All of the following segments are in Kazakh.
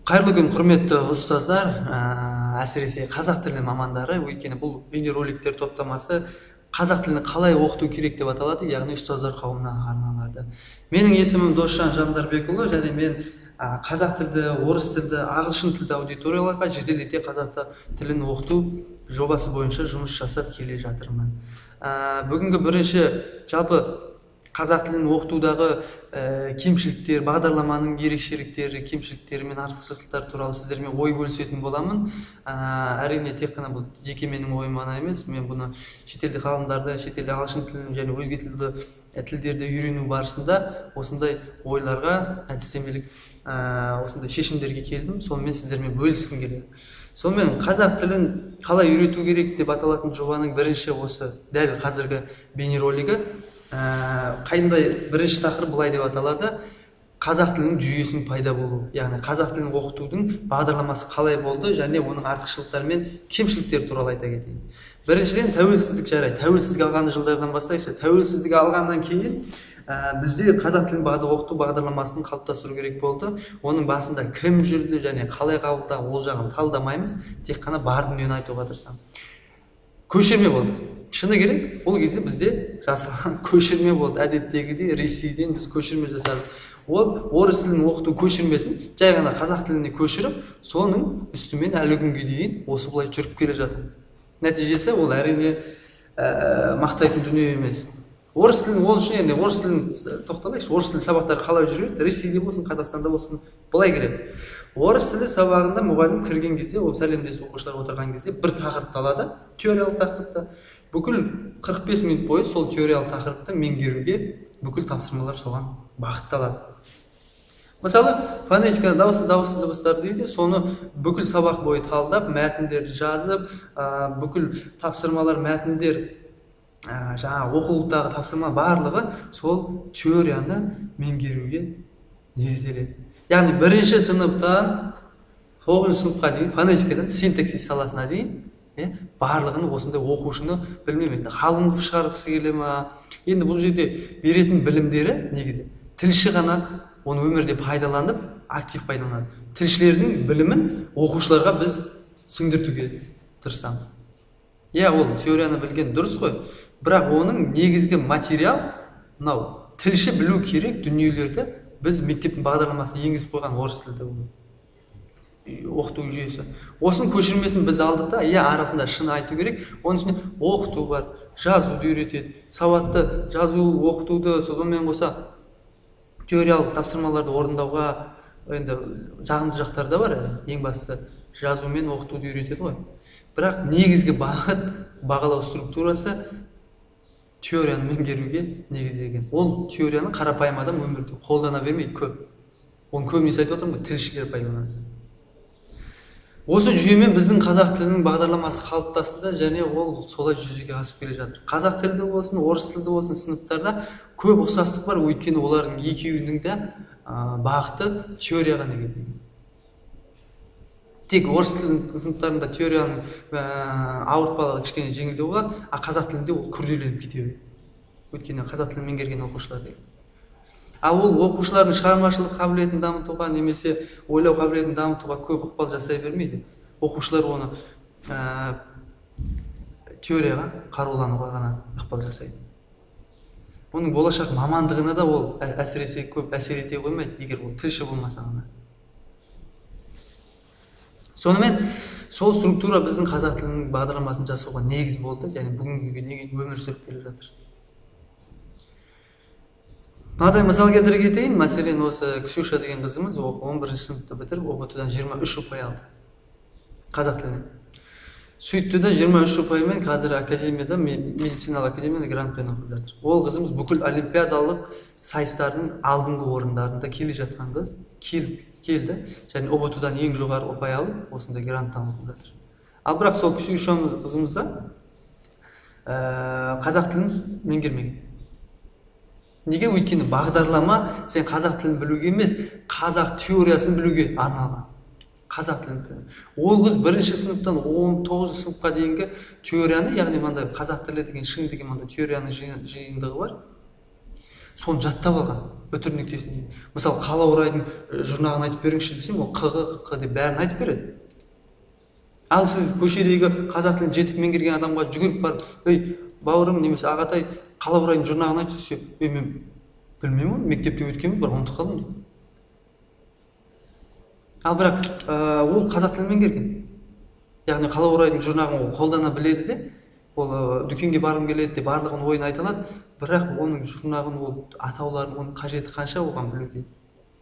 Қайырлы күн, құрметті ұстаздар, әсіресе қазақ тілі мамандары. Өйткені бұл бейнероликтер топтамасы қазақ тілін қалай оқыту керек деп аталады, яғни ұстаздар қауымына арналады. Менің есімім Досжан Жандарбекұлы, және мен қазақ тілді, орыс тілді, ағылшын тілді аудиторияларға жеделдете қазақ тілін оқыту жобасы бойынша жұмыс жасап келе жатырмын. Бүгінгі бірінші жалпы қазақ тілін оқытудағы кемшіліктер, бағдарламаның ерекшеліктері, кемшіліктері мен артықшылықтары туралы сіздермен ой бөлісетін боламын. Әрине, тек қана бұл жеке менің ойым ғана емес, мен бұны шетелдік ғалымдарды, шетелдік ағылшын тілін және өзге тілдерді үйрену барысында осындай ойларға, әдістемелік осындай шешімдерге келдім. Сонымен сіздермен бөліскім келеді. Сонымен қазақ тілін қалай үйрету керек деп аталатын жобаның бірінші осы дәл қазіргі бейнеролигі. Қайындай бірінші тақырып былай деп аталады: қазақ тілінің жүйесінің пайда болуы, яғни қазақ тілін оқытудың бағдарламасы қалай болды және оның артықшылықтары мен кемшіліктері туралы айта кетейін. Біріншіден, тәуелсіздік. Жарайды, тәуелсіздік алған жылдардан бастайықшы. Тәуелсіздік алғаннан кейін бізде қазақ тілін оқыту бағдарламасын қалыптастыру керек болды. Оның басында кім жүрді және қалай қабылдады, ол жағын талдамаймыз, тек қана бар дүниені айтуға тырысамын. Көшірме болды. Шыны керек, ол кезде бізде жасалған көшірме болды. Әдеттегідей Ресейден біз көшірме жасадық. Ол орыс тілін оқыту көшірмесін жай ғана қазақ тіліне көшіріп, соның үстімен әлі күнге дейін осы былай жүріп келе жатырмыз. Нәтижесі ол әрине мақтайтын дүние емес. Орыс тілін ол үшін енді орыс тілін тоқталайықшы. Орыс тілі сабақтары қалай жүреді? Ресейде болсын, Қазақстанда болсын, былай келеді. Орыс тілі сабағында мұғалім кірген кезде, ол сәлемдесіп оқушылар отырған кезде бір тақырыпты алады, теориялық тақырыпты. Бүкіл 45 минут бойы сол теориялық тақырыпты меңгеруге бүкіл тапсырмалар соған бағытталады. Мысалы, фонетика, дауысты дыбыстар дейді, соны бүкіл сабақ бойы талдап, мәтіндерді жазып, бүкіл тапсырмалар, мәтіндер, жаңа оқулықтағы тапсырма барлығы сол теорияны меңгеруге негізделеді. Яғни бірінші сыныптан 9-шы сыныпқа дейін фонетикадан синтаксис саласына дейін барлығын осындай оқушыны, білмеймін енді, ғалым қылып шығарғысы келе ма? Енді бұл жерде беретін білімдері негізі тілші ғана оны өмірде пайдаланып, актив пайдаланады. Тілшілердің білімін оқушыларға біз сіңдіртуге тырысамыз. Иә, ол теорияны білген дұрыс қой, бірақ оның негізгі материал мынау тілші білу керек дүниелерді біз мектептің бағдарламасына енгізіп қойған орыс тілді оқыту жүйесі. Осының көшірмесін біз алдық та, иә, арасында шын айту керек, оның ішінде оқыту бар, жазуды үйретеді, сауатты жазу, оқытуды, сонымен қоса теориялық тапсырмаларды орындауға енді жағымды жақтары да бар, ең бастысы жазу мен оқытуды үйретеді ғой. Бірақ негізгі бағыт, бағалау структурасы теорияны меңгеруге негізделген. Ол теорияны қарапайым адам өмірде қолдана бермейді көп. Оны көбінесе айтып отырмын ғой, тілшілер пайдаланады. Осы жүйемен біздің қазақ тілінің бағдарламасы қалыптасты да, және ол солай жүзеге асып келе жатыр. Қазақ тілді болсын, орыс тілді болсын сыныптарда көп ұқсастық бар, өйткені олардың екеуінің де бағыты теорияға негізделген. Тек орыс тілінің сыныптарында теорияның ауыртпалығы кішкене жеңілдеу болады, а қазақ тілінде ол күрделеніп кете береді. Өйткені қазақ тілін меңгерген оқушылар деген. Ал ол оқушылардың шығармашылық қабілетін дамытуға немесе ойлау қабілетін дамытуға көп ықпал жасай бермейді. Оқушылар оны теорияға қарулануға ғана ықпал жасайды. Оның болашақ мамандығына да ол әсіресе көп әсер ете қоймайды, егер ол тілші болмаса ғана. Сонымен сол структура біздің қазақ тілінің бағдарламасын жасауға негіз болды және бүгінгі күнге дейін өмір сүріп келе жатыр. Мынадай мысал келтіре кетейін. Мәселен, осы Ксюша деген қызымыз 11-ші сыныпты бітіріп, ҰБТ-дан 23 ұпай алды қазақ тілінен. Сөйтті де 23 ұпаймен қазір академияда, медициналық академияда грантпен оқып жатыр. Ол қызымыз бүкіл олимпиадалық сайыстардың алдыңғы орындарында келе жатқан қыз, келді және ҰБТ-дан ең жоғары ұпай алып, осындай гранттан оқып жатыр. Ал бірақ сол Ксюша қызымызға қазақ тілін меңгермеген. Неге? Өйткені бағдарлама сен қазақ тілін білуге емес, қазақ теориясын білуге арналған. Қазақ тілін білу. Ол қыз бірінші сыныптан 19-шы сыныпқа дейінгі теорияны, яғни мынандай қазақ тілі деген шың деген мынандай теорияның жиынтығы бар. Соны жаттап алған үтір нүктесін дейін. Мысалы, Қалаурайдың жұрнағын айтып беріңізші десем, ол қ, қ деп бәрін айтып береді. Ал сіз көшедегі қазақ тілін жетік меңгерген адамға жүгіріп барып, ей, бауырым немесе ағатай, Қалаурайдың жұрнағын айтшы десе, ей, мен білмеймін оны, мектепте өткенмін, бірақ ұмытып қалдым дейді. Ал бірақ ол қазақ тілін меңгерген. Яғни Қалаурайдың жұрнағын ол қолдана біледі де, ол дүкенге барғым келеді деп барлығын ойын айта алады, бірақ оның жұрнағын, ол атауларын, оның қажеті қанша оған білуге.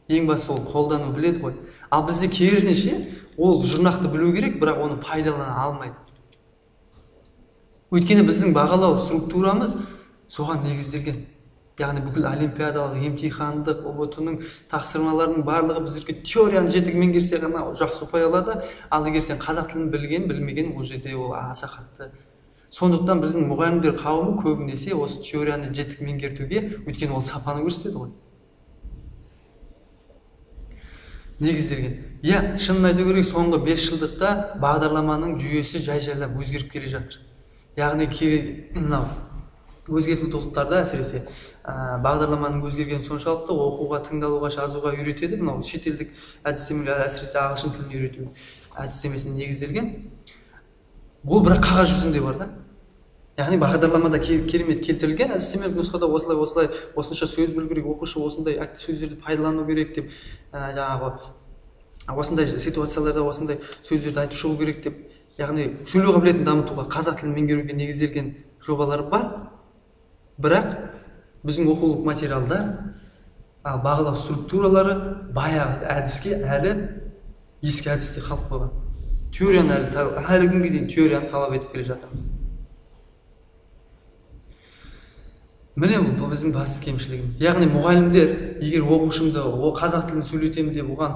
Ең бастысы ол қолдану біледі ғой. Ал бізде керісінше, ол жұрнақты білу керек, бірақ оны пайдалана алмайды. Өйткені біздің бағалау структурамыз соған негізделген. Яғни бүкіл олимпиадалық, емтихандық, ҰБТ-ның тапсырмаларының барлығы біздерге теорияны жетік меңгерсе ғана жақсы ұпай алады. Ал егер сен қазақ тілін білген, білмеген, ол жерде ол аса қатты. Сондықтан біздің мұғалімдер қауымы көбінесе осы теорияны жетік меңгертуге, өйткені ол сапаны көрсетеді ғой, негізделген. Иә, шынын айту керек, соңғы 5 жылдықта бағдарламаның жүйесі жай-жайлап өзгеріп келе жатыр. Яғни мынау өзге тілді ұлттарда әсіресе бағдарламаның өзгергені соншалықты оқуға, тыңдалуға, жазуға үйретеді. Мынау шетелдік әдістемелер, әсіресе ағылшын тілін үйрету әдістемесіне негізделген. Ол бірақ қағаз жүзінде бар да. Яғни бағдарламада керемет келтірілген әдістемелік нұсқада осылай, осылай, осынша сөз білу керек, оқушы осындай сөздерді пайдалану керек деп, жаңағы осындай ситуацияларда осындай сөздерді айтып шығу керек деп, яғни сөйлеу қабілетін дамытуға, қазақ тілін меңгеруге негізделген жобалар бар. Бірақ біздің оқулық материалдар, ал бағалау структуралары баяғы әдіске әлі ескі әдісте қалып қойған. Теорияны әлі күнге дейін теорияны талап етіп келе жатырмыз. Міне бұл біздің басты кемшілігіміз. Яғни мұғалімдер егер оқушымды қазақ тілін сөйлетемін деп оған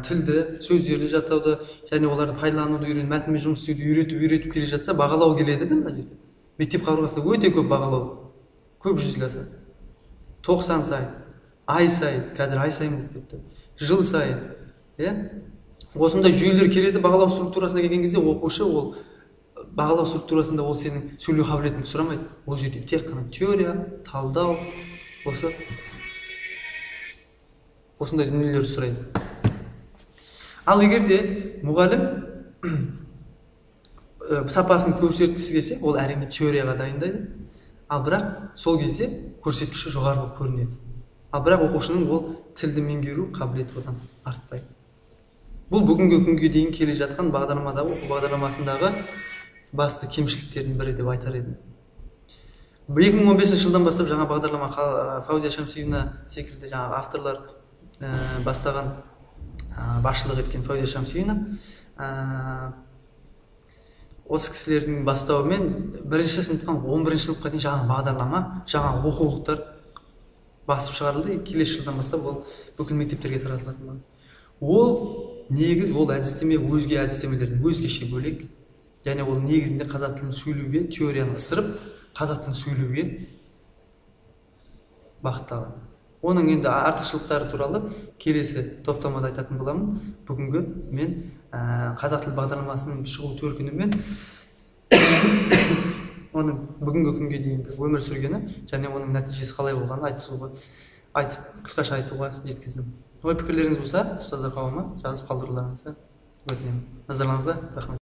тілді, сөздерді жаттауды және оларды пайдалануды үйреніп, мәтінмен жұмыс істеуді үйретіп келе жатса, бағалау келеді де мына жерде. Мектеп қабырғасында өте көп бағалау, көп жүзеге асады. 90 сайын, ай сайын, қазір ай сайын болып кетті, жыл сайын, иә? Осындай жүйелер келеді. Бағалау структурасына келген кезде оқушы ол бағалау структурасында ол сенің сөйлеу қабілетіңді сұрамайды. Ол жерде тек қана теория, талдау, осындай дүниелерді сұрайды. Ал егер де мұғалім сапасын көрсеткісі келсе, ол әрине теорияға дайындайды. Ал бірақ сол кезде көрсеткіші жоғары болып көрінеді. Ал бірақ оқушының ол тілді меңгеру қабілеті одан артпайды. Бұл бүгінгі күнге дейін келе жатқан бағдарламадағы, оқу бағдарламасындағы басты кемшіліктердің бірі деп айтар едім. 2015 жылдан бастап жаңа бағдарлама Фаузия Шамсиевна секілді жаңағы авторлар бастаған, басшылық еткен Фаузия Шамсиевна, осы кісілердің бастауымен 1-ші сыныптан 11-ші сыныпқа дейін жаңа бағдарлама, жаңа оқулықтар басып шығарылды. Келесі жылдан бастап ол бүкіл мектептерге таратылатын болады. Ол негіз, ол әдістеме өзге әдістемелерден өзгеше бөлек. Және ол негізінде қазақ тілін сөйлеуге, теорияны ысырып, қазақ тілін сөйлеуге бағытталған. Оның енді артықшылықтары туралы келесі топтамада айтатын боламын. Бүгінгі мен қазақ тілі бағдарламасының шығу төркінімен оның бүгінгі күнге дейінгі өмір сүргені және оның нәтижесі қалай болғанын айтып, қысқаша айтуға жеткіздім. Ой пікірлеріңіз болса, ұстаздар қауымы жазып қалдыруларыңызды өтінемін. Назарларыңызға рахмет.